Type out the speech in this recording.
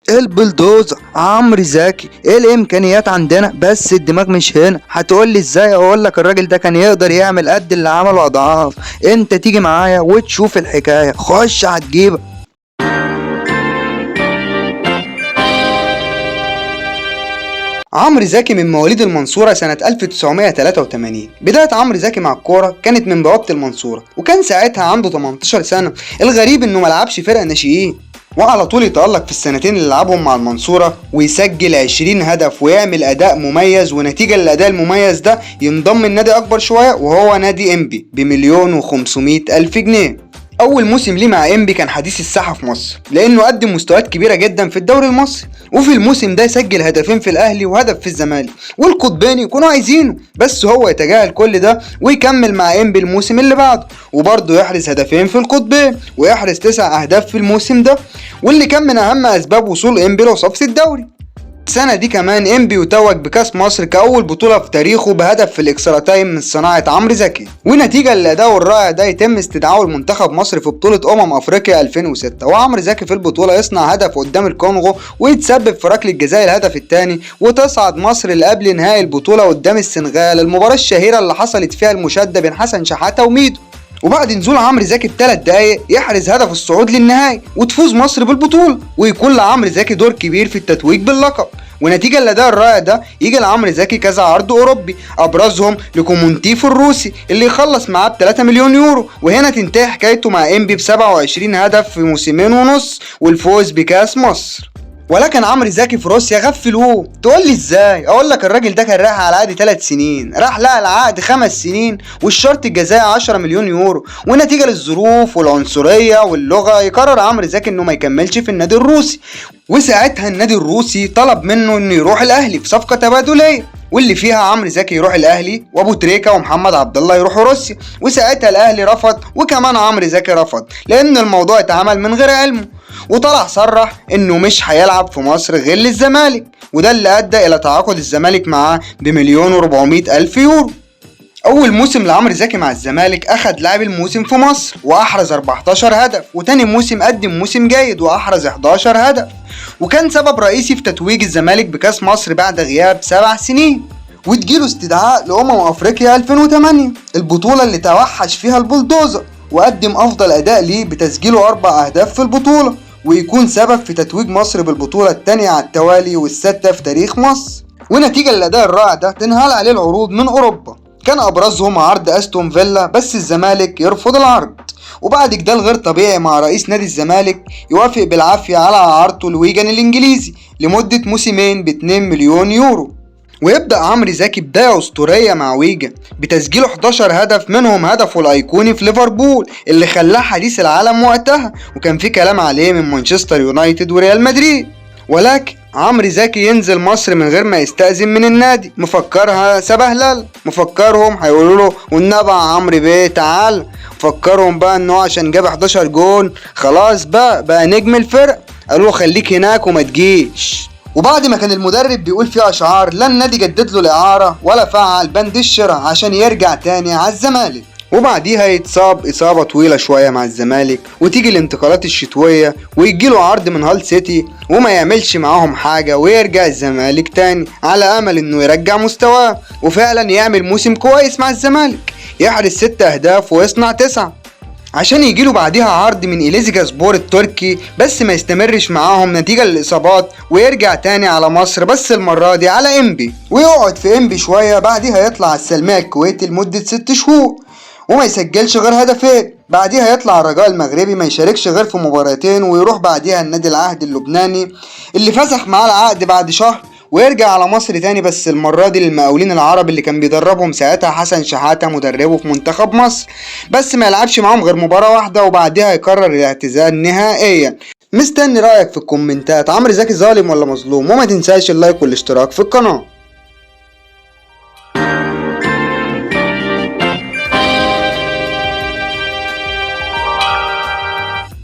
البلدوزر عمرو زكي. ايه الامكانيات عندنا بس الدماغ مش هنا. هتقول لي ازاي؟ اقول لك الراجل ده كان يقدر يعمل قد اللي عمله اضعاف. انت تيجي معايا وتشوف الحكاية، خش هتجيبك. عمرو زكي من مواليد المنصورة سنة 1983. بداية عمرو زكي مع الكورة كانت من بوابة المنصورة، وكان ساعتها عنده 18 سنة. الغريب انه ملعبش فرقة ناشئين، وعلى طول يتألق في السنتين اللي لعبهم مع المنصورة ويسجل 20 هدف ويعمل أداء مميز. ونتيجة للأداء المميز ده ينضم النادي أكبر شوية وهو نادي إنبي ب1,500,000 جنيه. أول موسم ليه مع إنبي كان حديث الساحة في مصر، لأنه قدم مستويات كبيرة جدا في الدوري المصري، وفي الموسم ده سجل هدفين في الأهلي وهدف في الزمالك، والقطبين يكونوا عايزينه، بس هو يتجاهل كل ده ويكمل مع إنبي الموسم اللي بعده، وبرضه يحرز هدفين في القطبين ويحرز 9 أهداف في الموسم ده، واللي كان من أهم أسباب وصول إنبي لوصافة الدوري. السنة دي كمان إنبي يتوج بكاس مصر كأول بطولة في تاريخه بهدف في ال extra time من صناعة عمرو زكي. ونتيجة للأداء الرائع ده يتم استدعائه لمنتخب مصر في بطولة أفريقيا 2006، وعمرو زكي في البطولة يصنع هدف قدام الكونغو ويتسبب في ركلة جزاء الهدف الثاني، وتصعد مصر لقبل نهائي البطولة قدام السنغال، المباراة الشهيرة اللي حصلت فيها المشادة بين حسن شحاتة وميدو. وبعد نزول عمرو زكي ب3 دقايق يحرز هدف الصعود للنهائي وتفوز مصر بالبطولة، ويكون لعمرو زكي دور كبير في التتويج باللقب. ونتيجة للأداء الرائع ده يجي لعمرو زكي كذا عرض أوروبي، أبرزهم لوكوموتيف الروسي اللي يخلص معاه ب3 مليون يورو، وهنا تنتهي حكايته مع إنبي ب27 هدف في موسمين ونص والفوز بكاس مصر. ولكن عمرو زكي في روسيا غفلوه. تقول لي ازاي؟ اقول لك الراجل ده كان رايح على عقد 3 سنين، راح لقى العقد 5 سنين والشرط الجزائي 10 مليون يورو، ونتيجة للظروف والعنصرية واللغة يقرر عمرو زكي انه ما يكملش في النادي الروسي. وساعتها النادي الروسي طلب منه انه يروح الاهلي في صفقة تبادلية، واللي فيها عمرو زكي يروح الاهلي وابو تريكة ومحمد عبد الله يروحوا روسيا. وساعتها الاهلي رفض، وكمان عمرو زكي رفض لان الموضوع اتعمل من غير علمه، وطلع صرح انه مش هيلعب في مصر غير للزمالك، وده اللي ادى الى تعاقد الزمالك معاه ب1,400,000 يورو. اول موسم لعمرو زكي مع الزمالك اخد لاعب الموسم في مصر واحرز 14 هدف، وتاني موسم قدم موسم جيد واحرز 11 هدف، وكان سبب رئيسي في تتويج الزمالك بكاس مصر بعد غياب 7 سنين. وتجيله استدعاء لأمم أفريقيا 2008، البطولة اللي توحش فيها البلدوزر، وقدم أفضل أداء ليه بتسجيله 4 أهداف في البطولة، ويكون سبب في تتويج مصر بالبطولة الثانية على التوالي والستة في تاريخ مصر. ونتيجة للأداء الرائع ده تنهال عليه العروض من أوروبا، كان أبرزهم عرض أستون فيلا، بس الزمالك يرفض العرض. وبعد جدال غير طبيعي مع رئيس نادي الزمالك يوافق بالعافية على عرضه لويجان الإنجليزي لمدة موسمين ب2 مليون يورو. ويبدأ عمرو زكي بداية أسطورية مع ويجن بتسجيله 11 هدف، منهم هدفه الأيقوني في ليفربول اللي خلاه حديث العالم وقتها، وكان في كلام عليه من مانشستر يونايتد وريال مدريد. ولكن عمرو زكي ينزل مصر من غير ما يستأذن من النادي، مفكرها سبهلل، مفكرهم هيقولوا له والنبي عمرو بيه تعال، فكرهم بقى انه عشان جاب 11 جون خلاص بقى نجم الفرق، قالوا له خليك هناك وما تجيش. وبعد ما كان المدرب بيقول فيه اشعار، لا النادي جدد له الاعاره ولا فعل بند الشراء عشان يرجع تاني على الزمالك. وبعديها يتصاب اصابه طويله شويه مع الزمالك، وتيجي الانتقالات الشتويه ويجيله عرض من هال سيتي وما يعملش معاهم حاجه، ويرجع الزمالك تاني على امل انه يرجع مستواه، وفعلا يعمل موسم كويس مع الزمالك، يحرز 6 اهداف ويصنع 9، عشان يجيله بعديها عرض من إليزيجا سبور التركي، بس ما يستمرش معاهم نتيجة للإصابات، ويرجع تاني على مصر بس المرة دي على إنبي، ويقعد في إنبي شوية، بعديها يطلع على السلمية الكويتي لمدة 6 شهور وما يسجلش غير هدفين، بعديها يطلع الرجاء المغربي ما يشاركش غير في مباراتين، ويروح بعديها النادي العهد اللبناني اللي فسخ معاه العقد بعد شهر، ويرجع على مصر تاني بس المرة دي للمقاولين العرب اللي كان بيدربهم ساعتها حسن شحاتة مدربه في منتخب مصر، بس ما يلعبش معاهم غير مباراة واحدة وبعدها يقرر الاعتزال نهائيا. مستني رأيك في الكومنتات، عمرو زكي ظالم ولا مظلوم؟ وما تنساش ال like والاشتراك في القناة.